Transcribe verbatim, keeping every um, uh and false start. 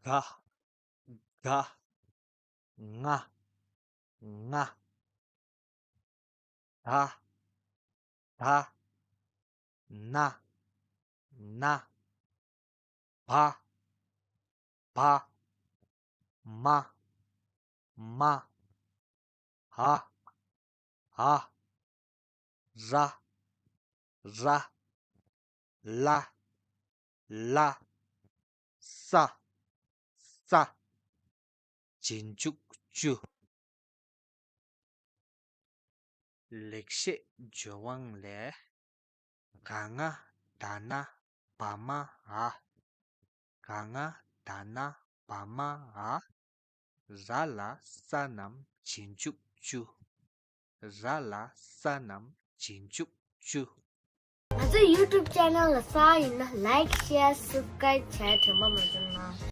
ག་ག་ང་ང་ད་ད་ན་ན་བ་བ་མ་མ་འ་འ་ར་ར་ལ་ལ་ས་ས་རྗེས་འཇུག་བཅུ། ལེགས་བཤད་ལྗོན་དབང་ལས། ག་ང་ད་ན་བ་མ་འ། ག་ང་ད་ན་བ་མ་འ། ར་ལ་ས་རྣམས་རྗེས་འཇུག་བཅུ། ར་ལ་ས་རྣམས་རྗེས་འཇུག་བཅུ། ང་ཚོའི་YouTube channel ལ་གསར་ཡིན་ན་like, share, subscribe བྱས་དྲན་པ་མ་བརྗེད་གནང་།